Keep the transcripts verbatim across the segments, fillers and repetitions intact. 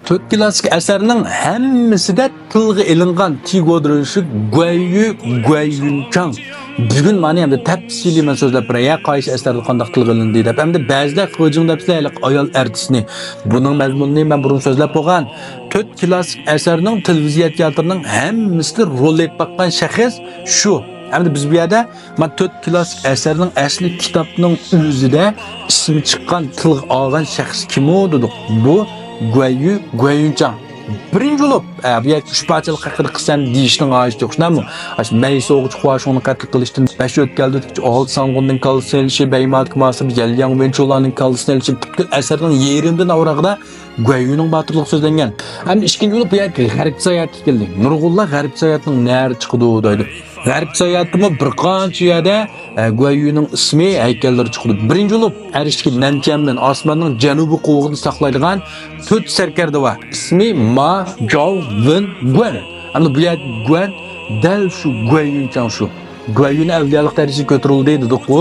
تۆت كلاسسىك ئەسەرنىڭ ھەممىسىدە تىلغا ئېلىنغان تىگودرېنشى گۇەييۈ، گۇەييۈنچاڭ. بۈگۈن مانا ئەمدى تەپسىلىي مەن سۆزلەپ بېرەي، ھە، قايسى ئەسەردە قانداق تىلغا ئېلىندى دەپ. ئەمدى بەزىلەر خېجىڭ دەپسىلەر ھېلىقى ئايال ئارتىسنى. بۇنىڭ مەزمۇنىنى مەن بۇرۇن سۆزلەپ بولغان. تۆت كلاسسىك ئەسەرنىڭ تېلېۋىزىيە تىياتىرىنىڭ ھەممىسىدە رول ئېلىپ باققان شەخس شۇ. ئەمدى بىز بۇ يەردە مانا تۆت كلاسسىك ئەسەرنىڭ ئەسلى كىتابنىڭ ئۆزىدە ئىسمى چىققان، تىلغا ئالغان شەخس كىمۇ دېدۇق؟ بۇ گۇەييۈ، گۇەييۈنچاڭ. بىرىنچى بولۇپ، ئە، بۇ يەردە ئۈچ پارچىلىق ھەققىدە قىلسام دېيىشنىڭ ھاجىتى يوق، شۇنداقمۇ؟ ئاشۇ مەي سوغۇچ خۇاشۇڭنى قەتل قىلىشتىن بەش ئۆتكەلدە ئالتە سانغۇندىن كاللىسىنى ئېلىشى، بەيمادىكى ماسىم يەنلياڭ ۋېنچۇلارنىڭ كاللىسىنى ئېلىشى، پۈتكۈل ئەسەرنىڭ يېرىمدىن ئاۋراقىدا گۇەييۈنىڭ باتۇرلۇقى سۆزلەنگەن. ئەمدى ئىككىنچى بولۇپ، بۇ يەردە غەربكە ساياھەتكە كەلدى. نۇرغۇنلار غەربكە ساياھەتنىڭ نەدە چىقىدۇ دەيدۇ. غەربكە ساياھەتتىمۇ بىر قانچە يەردە، ئە، گۇەييۈنىڭ ئىسمى، ھەيكەللىرى چىقىدۇ. بىرىنچى بولۇپ، ئەرشتىكى نەنتيەنمېن ئاسماننىڭ جەنۇبىي قوۋۇقىدا ساقلايدىغان تۆت سەركەردە بار. ئىسمى ما، جاۋ، ۋېن، گۇەن. ئەمدى بۇ يەردە گۇەن دەل شۇ گۇەييۈنچاڭ شۇ. گۇەييۈن ئەۋلىيالىق دەرىجىسىگە كۆتۈرۈلدى دېدۇققۇ.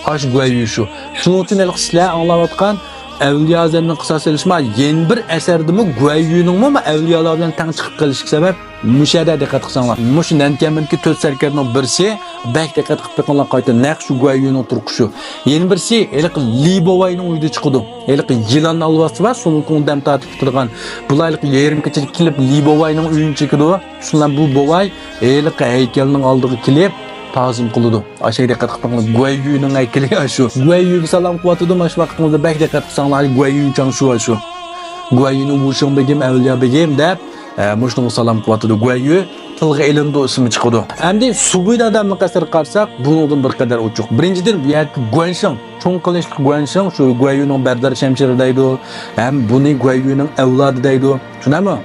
ئاشۇ گۇەييۈ شۇ. شۇنىڭ ئۈچۈن ھېلىقى سىلەر ئاڭلاۋاتقان ئەۋلىيا ئازەمدىن قىساس ئېلىشما يەنە بىر ئەسەردىمۇ گۇەييۈنىڭمۇ ئەۋلىيالار بىلەن تەڭ چىقىپ قېلىشلىق سەۋەب مۇشۇ يەردە دىققەت قىلساڭلار. مۇشۇ نەنتيەنمېندىكى تۆت سەركەردىنىڭ بىرسى، بەك دىققەت قىلىپ بېقىڭلار قايتا، نەق شۇ گۇەييۈنىڭ تۇرقى شۇ. يەنە بىرسى ھېلىقى لى بوۋاينىڭ ئۆيىدە چىقىدۇ. ھېلىقى يىلان ئالۋاستى بار، سۇنۇكۇڭ دەم تارتىپ كېتىدىغان. بۇلار ھېلىقى يېرىم كېچىدە كېلىپ لى بوۋاينىڭ ئۆيىنى چېكىدۇ. شۇنداق بۇ بوۋاي ھېلىقى ھەيكەلنىڭ ئالدىغا كېلىپ تازىم قىلىدۇ. ئاشۇ دىققەت قىلىپ بېقىڭلار، گۇەييۈنىڭ ھەيكىلى ئاشۇ. گۇەييۈگە سالام قىلىۋاتىدۇ، مانا شۇ ۋاقتىڭىزدا بەك دىققەت قىلساڭلار، گۇەييۈنچاڭ شۇ، شۇ. گۇەييۈنىڭ ۋۇشېڭ بېگىم، ئەۋلىيا بېگىم دەپ، ئە، مۇشۇنىڭغا سالام قىلىۋاتىدۇ. گۇەييۈ تىلغا ئېلىنىدۇ، ئىسمى چىقىدۇ. ئەمدى سۇبۇيدا ئادەمنىڭ قەسىرىگە قارىساق، بۇنىڭدىن بىر قەدەر ئوچۇق. بىرىنچىدىن، بۇ يەردىكى گۇەنشىڭ، چوڭ قىلىچلىق گۇەنشىڭ، شۇ گۇەييۈنىڭ بەردار شەمشىرى دەيدۇ، ھەم بۇنى گۇەييۈنىڭ ئەۋلادى دەيدۇ. چۈشىنەمۇ؟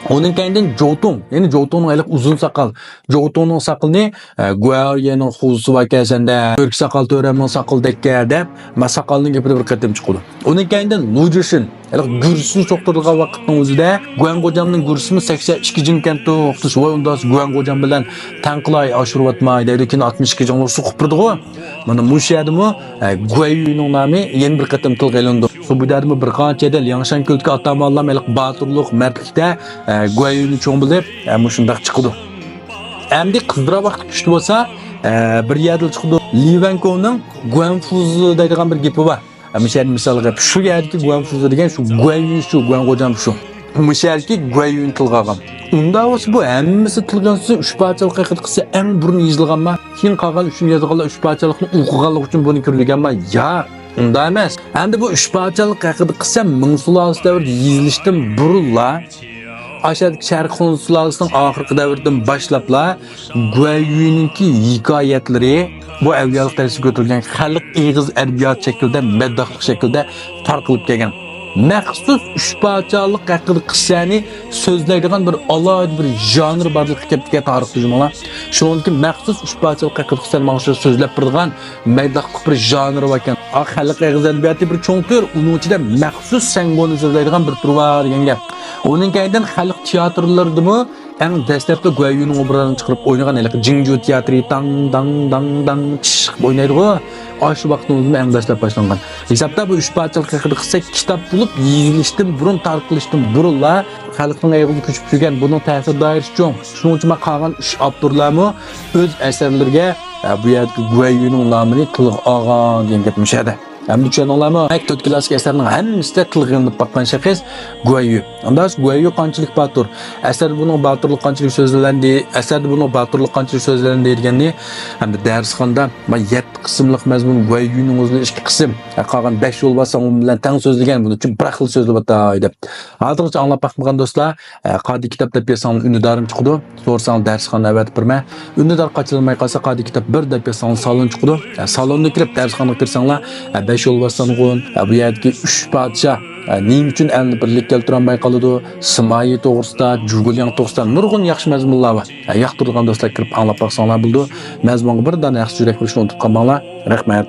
ئۇنىڭ كەينىدىن جوتۇڭ، يەنى جوتۇڭنىڭ ھېلىقى ئۇزۇن ساقال. جوتۇڭنىڭ ساقىلىنى، ئە، گۇەريەنىڭ خۇزۇسى باركەن سەندە، كۆركى ساقال تۆرەمنىڭ ساقىلىدەككەن دەپ، ما ساقالنىڭ گېپىدە بىر قېتىم چىقىدۇ. ئۇنىڭ كەينىدىن لۇجۈشىن، ھېلىقى گۈررىسىنى سوقتۇرىدىغان ۋاقىتنىڭ ئۆزىدە، گۇەن غوجامنىڭ گۈررىسىمۇ سەكسەن ئىككى جىڭكەنتۇ، ئوخشاش، ۋاي، ئۇنداق گۇەن غوجام بىلەن تەڭ قىلاي، ئاشۇرۇۋاتماي دەيدۇ، كېيىن ئاتمىش ئىككى جىڭلۇق سوقۇپ بېرىدىغۇ. مانا مۇشۇ يەردىمۇ، ئە، گۇەييۈنىڭ نامى يەنە بىر قېتىم تىلغا ئېلىنىدۇ. سۇبۇيدادىمۇ بىر قانچە يەردە لياڭشان كۆلىدىكى ئاتامانلار ھېلىقى باتۇرلۇق، مەردلىكتە، ئە، گۇەييۈنى چوڭ بىلىپ، ئە، مۇشۇنداق چىقىدۇ. ئەمدى قىزدۇرار ۋاقتى كۈچلۈك بولسا، ئە، بىر يەردىلا چىقىدۇ. لى ۋەنكوۋنىڭ گۇەنفۇز دەيدىغان بىر گېپى بار. مۇشۇ يەردە مىسالغا، شۇ يەردىكى گۇەنفۇزى دېگەن شۇ گۇەنيۈ شۇ، گۇەنغوجام شۇ. مۇشۇ يەردىكى گۇەنيۈنى تىلغا ئالغان. ئۇنداق بولسا بۇ ھەممىسى تىلغا ئېلىنسا، ئۈچ پارچىلىق ھەققىدە قىلسا ئەڭ بۇرۇن يېزىلغانما؟ كېيىن قالغان ئۈچىنى يازغانلار ئۈچ پارچىلىقنى ئوقۇغانلىقى ئۈچۈن بۇنى كىرگۈزگەنما؟ ياق، ئۇنداق ئەمەس. ئەمدى بۇ ئۈچ پارچىلىق ھەققىدە قىلسا مىڭ سۇلالىسى دەۋرىدە يېزىلىشتىن بۇرۇنلا، ئاشۇ شەرقىي خۇن سۇلالىسىنىڭ ئاخىرقى دەۋرىدىن باشلاپلا گۇەنيۈنىڭكى ھېكايەتلىرى بۇ ئەۋلىيالىق دەرىجىسىگە كۆتۈرۈلگەن خەلق ئېغىز ئەدەبىياتى شەكلىدە، مەدداھلىق شەكلىدە تارقىلىپ كەلگەن. مەخسۇس ئۈچ پارچىلىق ھەققىدە قىسسەنى سۆزلەيدىغان بىر ئالاھىدە بىر ژانىر بارلىققا كەپتىكەن تارىختا جۇمۇلار. شۇنىڭدىن كېيىن مەخسۇس ئۈچ پارچىلىق ھەققىدە قىسسەنى ماڭا شۇ سۆزلەپ بېرىدىغان مەدداھلىق بىر ژانىرى باركەن. ئا، خەلق ئېغىز ئەدەبىياتى بىر چوڭ تۈر، ئۇنىڭ ئىچىدە مەخسۇس سەڭگۇنى سۆزلەيدىغان بىر تۈر بار دېگەن گەپ. ئۇنىڭ كەينىدىن خەلق تىياتىرلىرىدىمۇ ئەڭ دەسلەپتە گۇەنيۈنىڭ ئوبرازىنى چىقىرىپ ئوينىغان ھېلىقى جىڭجۇ تىياتىرى، داڭ، داڭ، داڭ، داڭ، چىش قىلىپ ئوينايدىغۇ. ئاشۇ ۋاقىتنىڭ ئۆزىدىمۇ ئەڭ دەسلەپ باشلانغان. ھېسابتا بۇ ئۈچ پارچىلىق ھەققىدە قىلساق، كىتاب بولۇپ يېزىلىشتىن بۇرۇن، تارقىلىشتىن بۇرۇنلا خەلقنىڭ ئېغىزىغا كۆچۈپ يۈرگەن، بۇنىڭ تەسىر دائىرىسى چوڭ. شۇنىڭ ئۈچۈن مانا قالغان ئۈچ ئاپتورلارمۇ ئۆز ئەسەرلىرىگە، ئە، بۇ يەردىكى گۇەنيۈنىڭ نامىنى تىلغا ئالغان دېگەن گەپ مۇشۇ يەردە. ئەمدى چۈشەندىڭلارمۇ؟ دېمەك، تۆت كلاسسىك ئەسەرنىڭ ھەممىسىدە تىلغا ئېلىنىپ باققان شەخس گۇەنيۈ. ئانداق گۇەنيۈ قانچىلىك باتۇر؟ ئەسەردە بۇنىڭ باتۇرلۇق قانچىلىك سۆزلەندى؟ ئەسەردە بۇنىڭ باتۇرلۇق قانچىلىك سۆزلەندى دېگەننى ھەمدە دەرسخانىدا مانا يەتتە قىسىملىق مەزمۇن گۇەنيۈنىڭ ئۆزىنى ئىككى قىسىم، قالغان بەش يولۋاس ساڭغۇن بىلەن تەڭ سۆزلىگەن، بۇنىڭ ئۈچۈن بىر خىل سۆزلەۋاتاي دەپ. ھازىرغىچە ئاڭلاپ باقمىغان دوستلار، ئە، قادىي كىتاب دەپ يازساڭلار ئۈندىدارىم چىقىدۇ. سورىساڭلار دەرسخانا ئەۋەتىپ بېرىمەن. ئۈندىدار قاچىلانماي قالسا قادىي كىتاب بىر دەپ يازساڭلار سالون چىقىدۇ. ئە، سالوننى كىرىپ دەرسخانىغا كىرسەڭلار، ئە، بەش يولۋاس سانغۇن، ئە، بۇ يەردىكى ئۈچ پادىشاھ، ئە، نېمە ئۈچۈن ئەلنى بىرلىككە كەلتۈرەلمەي قالىدۇ، سىمايى توغرىسىدا، جۇگۇلياڭ توغرىسىدا نۇرغۇن ياخشى مەزمۇنلار بار. ئە، ياقتۇرىدىغان دوستلار كىرىپ ئاڭلاپ باقساڭلار بولىدۇ. مەزمۇنغا بىر دانە ياخشى يۈرەك بېرىشنى ئۇنتۇپ قالماڭلار. رەھمەت.